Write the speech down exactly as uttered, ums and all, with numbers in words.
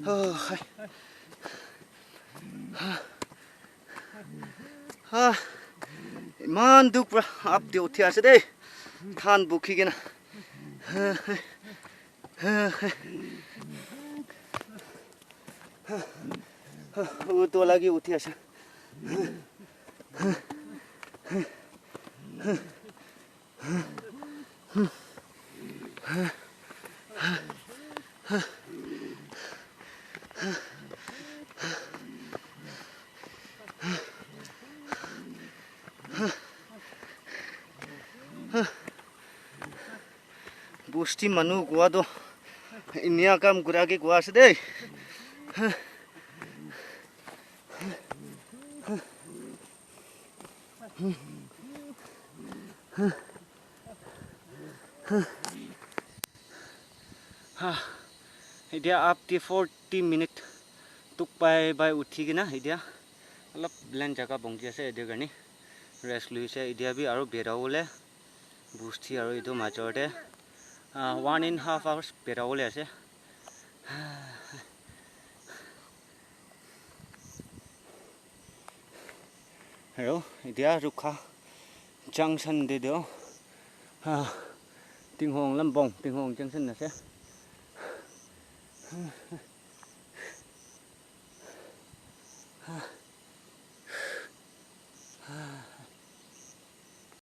Oh, hai. Ah, iman duk pra up te uthi ase dei. Than bukhi kena. Utu lagi uthi ase. Bosti manu gua do inia kam gura ke gua ase dei. Ha, etia up to forty minute tuk pai pai uthi kena etia olop plan jaga bongki ase etu karne rest lui ase etia bi aru bera bole bosti aru etu major te ah, one and half hours bera bole ase. Aro etia Rukha junction te toh ah, Tinghong Lambong, Tinghong junction ase.